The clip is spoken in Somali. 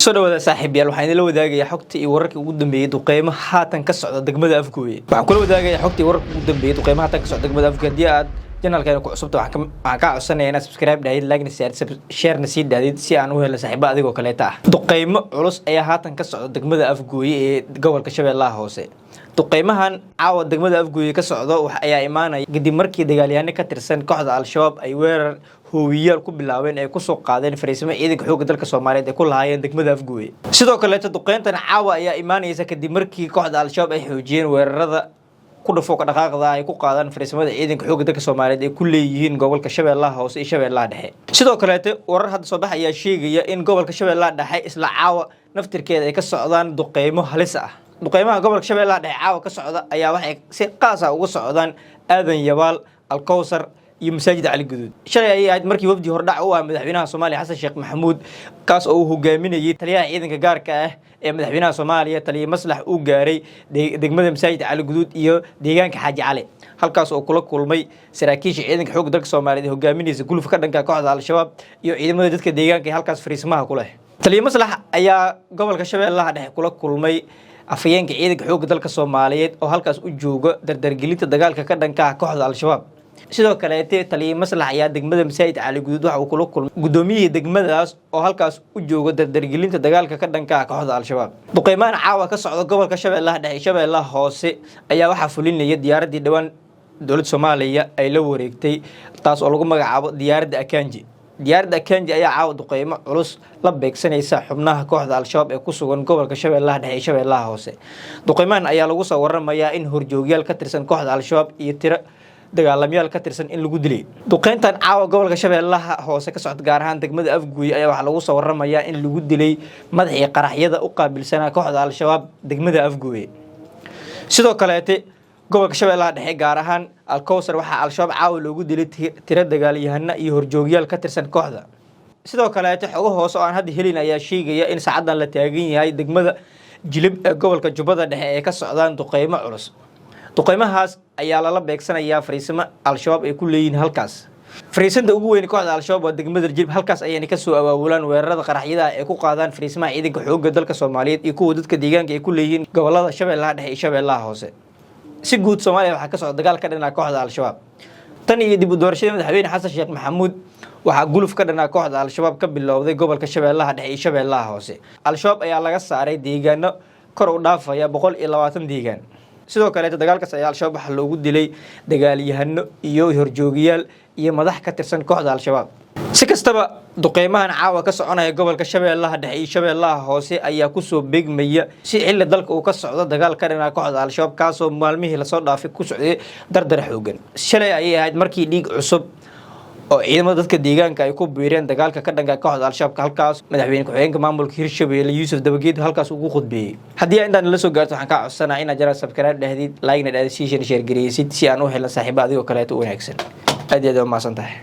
Soo dhawaada, saaxiibayaal. Waxaan idinla wadaagayaa xogtii iyo wararkii ugu dambeeyey duqeymo haatan ka socda degmada Afgooye. Waxaan kula wadaagayaa xogtii iyo wararkii ugu dambeeyey duqeymo haatan ka socda degmada Afgooye. Haddii aad channelkeena ku cusubta, waxaan kaa codsanaya inaad subscribe dhahdid, like na saartid, share na sii dhahdid, si aan u helno saaxiibo adigoo kaleeta ah. Duqeymo culus ayaa haatan ka socda degmada Afgooye ee gobolka Shabeellaha Hoose. Duqeymahan caawa degmada Afgooye ka socdo wax ayaa imaanaya kadib markii dagaalyahano ka tirsan kooxda Al-Shabaab ay weerar hoowiyaal ku bilaabeen ay kusoo qaadeen fariisimo ciidanka xoogga dalka Soomaaliyeed ay ku lahaayeen degmada Afgooye. Sidoo kaleeto, duqeyntan caawa ayaa imaanaysa kadib markii kooxda Al-Shabaab ay xoojiyeen weerarada ku dhufooka dhaqaaqda ay ku qaadaan fariisimada ciidanka xoogga dalka Soomaaliyeed ay ku leeyihiin gobolka Shabeellaha Hoose iyo Shabeellaha Dhexe. Sidoo kaleeto, warar hadda soo bax ayaa sheegaya in gobolka Shabeellaha Dhexe isla caawa naftirkeeda ay ka socdaan duqeymo halis ah. Duqeymaha gobolka Shabeellaha Dhexe caawa ka socda ayaa waxay si qaas ah uga socdaan Aadan Yabaal, Alkowsar iyo Masaajid Cali Guduud. Shalay ayay ahayd markii wafdi hordhac u ah madaxweynaha Soomaaliya Xasan Sheekh Maxamuud, kaas oo uu hogaaminayay taliyaha ciidanka gaarka ah ee madaxweynaha Soomaaliya, taliya Maslax, uu gaaray degmada Masaajid Cali Guduud iyo deegaanka Xaaji Cali, halkaas oo kula kulmay saraakiisha ciidanka xoogga dalka Soomaaliyeed ee hogaaminaysa guluf ka dhanka kooxda Al-Shabaab iyo ciidamada dadka deegaanka ee halkaas fariismaha ku leh. Taliya Maslax ayaa gobolka Shabeellaha Dhexe kula kulmay afhayeenka ciidanka xoogga dalka Soomaaliyeed oo halkaas u jooga dardargelinta dagaalka ka dhanka ah kooxda Al-Shabaab. Sidoo kaleete, taliya Maslax ayaa degmada Masaajid Cali Guduud waxa uu kula kulmay guddoomiyihii degmadaas oo halkaas u jooga dardargelinta dagaalka ka dhanka ah kooxda Al-Shabaab. Duqeymahan caawa ka socda gobolka Shabeellaha Dhexe iyo Shabeellaha Hoose ayaa waxaa fulinaya diyaaraddii dhowaan dowladda Soomaaliya ay la wareegtay, taas oo lagu magacaabo diyaaradda Akanji. Diyaaradda Akanji ayaa caawa duqeymo culus la beegsanaysa xubnaha kooxda Al-Shabaab ee ku sugan gobolka Shabeellaha Dhexe iyo Shabeellaha Hoose. Duqeymahan ayaa lagu soo waramayaa in horjoogyaal ka tirsan kooxda Al-Shabaab iyo tiro dagaalamayaal ka tirsan in lagu dilay. Duqeyntan caawa gobolka Shabeellaha Hoose ka socda, gaar ahaan degmada Afguuye, ayaa waxaa lagu soo waramayaa in lagu dilay madaxii qaraxyada u qaabilsanaa kooxda Al-Shabaab degmada Afguuye. Sidoo kaleete, gobolka Shabeellaha Dhexe, gaar ahaan Alkowsar, waxaa Al-Shabaab caawa loogu dilay tiro dagaalyahano iyo horjoogyaal ka tirsan kooxda. Sidoo kaleete, xogo hoose oo aan hadda helin ayaa sheegaya in saacadan la taagan yahay degmada Jilib ee gobolka Jubbada Dhexe ee ka socdaan duqeymo culus. Duqeymahaas ayaa lala beegsanayaa fariisimo Al-Shabaab ay ku leeyihiin halkaas. Fariisinta ugu weyn kooxda Al-Shabaab waa degmada Jilib. Halkaas ayayna kasoo abaabulaan weerarada qaraxyadaha ay ku qaadaan fariisimaha ciidanka xoogga dalka Soomaaliyeed iyo kuwa dadka deegaanka ay ku leeyihiin gobolada Shabeellaha Dhexe iyo Shabeellaha Hoose. Si guud, Soomaaliya waxaa ka socda dagaal ka dhanaa kooxda Al-Shabaab. Tan iyo dib u doorashadii madaxweyne Xasan Sheekh Maxamuud, waxaa guluf ka dhanaa kooxda Al-Shabaab ka bilowday gobolka Shabeellaha Dhexe iyo Shabeellaha Hoose. Al-Shabaab ayaa laga saaray deegaano kor u dhaafaya 120 deegaan. Sidoo kaleeto, dagaalkaas ayaa Al-Shabaab waxaa loogu dilay dagaalyahano iyo horjoogayaal iyo madax ka tirsan kooxda Al-Shabaab. Si kastaba, duqeymahan caawa ka soconaya gobolka Shabeellaha Dhexe iyo Shabeellaha Hoose ayaa kusoo beegmaya si xilli dalka uu ka socdo dagaal ka dhanaa kooxda Al-Shabaab, kaasoo maalmihii lasoo dhaafay ku socday dardar xoogan. Shalay ayay ahayd markii dhiig cusub oo ciidamada dadka deegaanka ay ku biireen dagaalka ka dhanka kooxda Al-Shabaab, halkaas madaxweyne ku-xigeenka maamulka Hirshabeelle Yuusuf Dabageed halkaas ugu khudbeeyey. Haddii aa intaan nala soo gaarto, waxaan kaa codsanaa inaad jara subscribe dhahdid, like na dhahdid, siishana share gareysid, si aan u helno saaxiibo adigoo kaleeto u wanaagsan. Aad iyo aad waa mahadsan tahay.